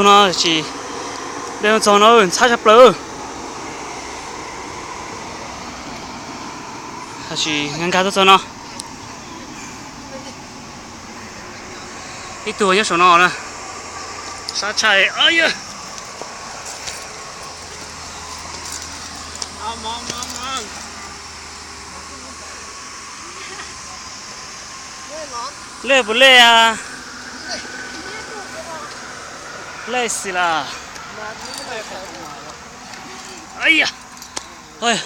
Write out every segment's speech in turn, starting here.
No tsis, dej txog no ntxhab tshaj plaws. Tab sis nkag nkag tuaj txog no. Ib tug nyob saum no na. Sab tshaj. Lej puas lej? Lej xis las.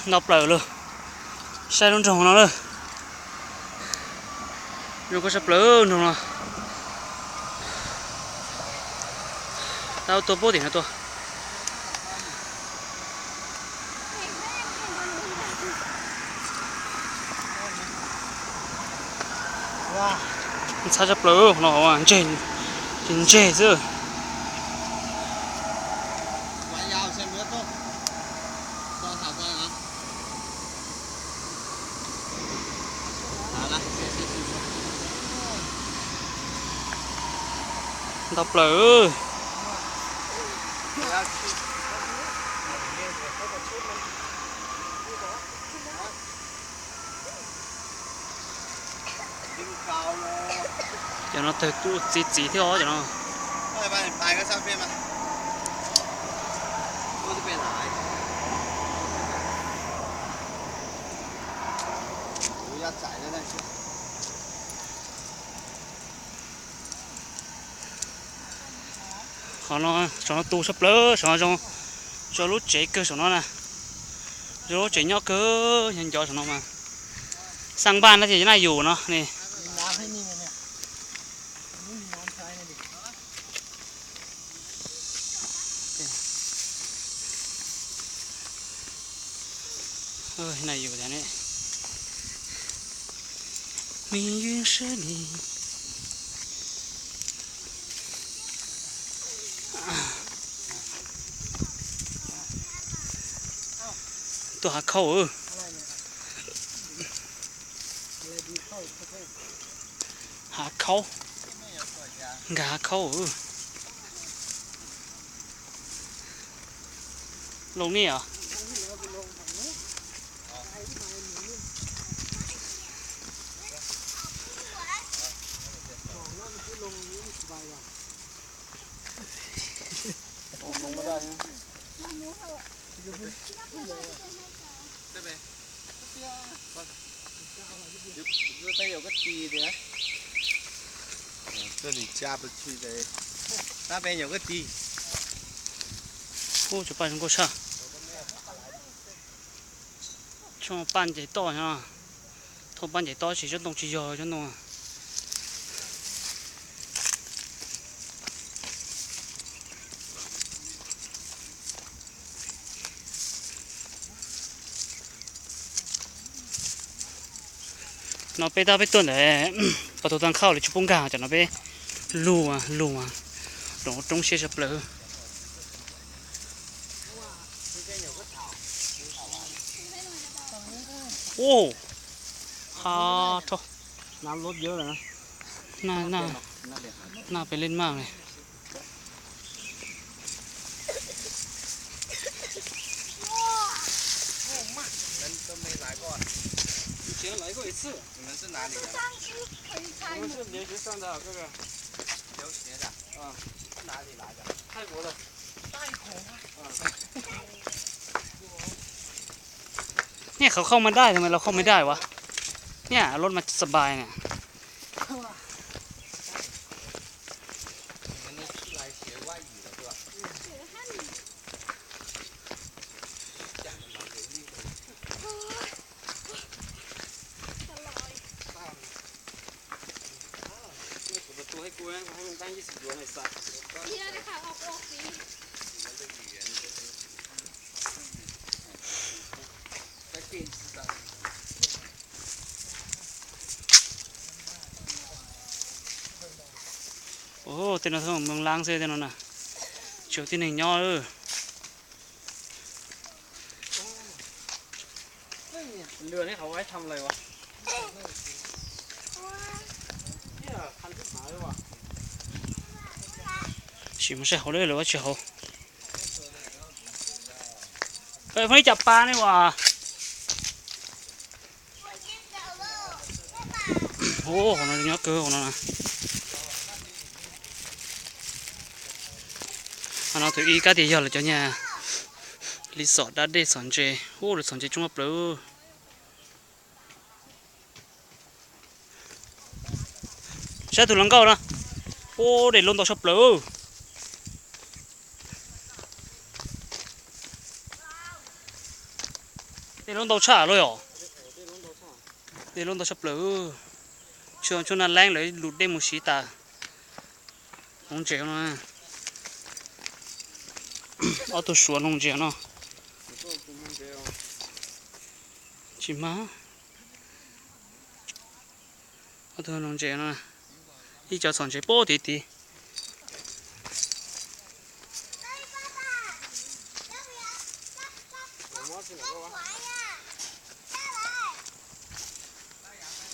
Ntau plaws lawm. Saib lub nroog no lawm. Zoo nkauj tshaj plaws nroog no. Tab tua puag tim no tuaj. Ntxhab tshaj plaws no, ntseg, ces ntseg xwb. Ntau plaws. Cov no tawg txiv txiv thiab os cov no. Qhov no, saum no tu tshaj plaws, saum no zoo, zoo lub tsev kawg saum no na. Zoo lub tsev nyob kawg nyob ncov saum no mas. Xaj npaj no ces naj yus no ne. Naj yus ne. Tuaj hav khaub. Hav khaub. Nkag hav khaub. Loo nej os. Ub, cov paj zoo nkauj tshaj. Tshooj paj nce toj no. Thooj paj nce toj tsis tsob ntoo tsis yog tsob ntoo. No peb tab peb tuaj ntawm pas tug tag khauj li tsis pub nkag, cov no peb lug lug, roob roob siab tshaj plaws. Ub, ha, nag pes leej maj li. Nejเขาเข้ามาได้ ทำไมเราเข้าไม่ได้วะ เนี่ย รถมันสบายเนี่ย เปิดประตูให้กูนะ กูให้มึงตั้งยี่สิบหยวนไอ้สัส เฮียได้ข่าวออกออกสิ Ov, tej no thooj moos laab xwb tej no na, tsis tib neeg nyob. Tsis mus saib hauv lawv ua tsis hauv. Fab li cas pas ne as. Hauv no nyob kawg hauv no. Hauv no tus ib kab tias yog lawv cov nyuag li xom dab dej xom ntses. Ub, lawv xom ntses coob tshaj plaws. Saib tus hluas nkauj no. Ub, dej loj ntau tshaj plaws. Dej loj ntau tshaj los yom. Dej loj ntau tshaj plaws. Tshuav tshuav na leeb lawv lug dej mus siv tas. Hnoos ntses no. Ob tug suav hnoos ntses no. Tsis mag. Ob tug hnoos ntses no. Ib co txhom ntses pab tid tid.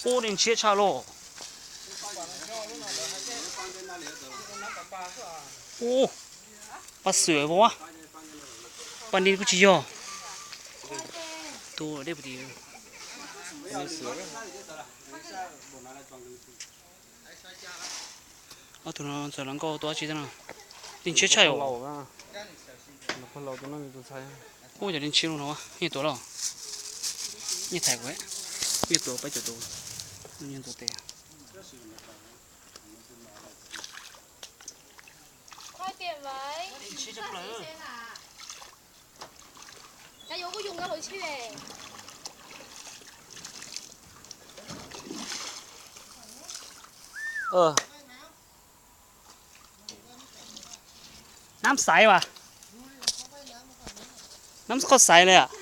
Ub, dej ntshiab tshaj lauj. Ub, pab xwm as. Pab ni kuj tsis yog. Tu dej puv tim. Ob tug no ntxawm hluas nkauj tua dab tsi no. Dej ntshiab tshaj yom. Ub, cov dej ntshiab no nyiaj tuaj los. Nyiaj thaiv kuv, nyiaj tuaj peb caug tuaj. Nyiaj tuaj tes. Nab xaiv as. Nab qhov xaiv li as.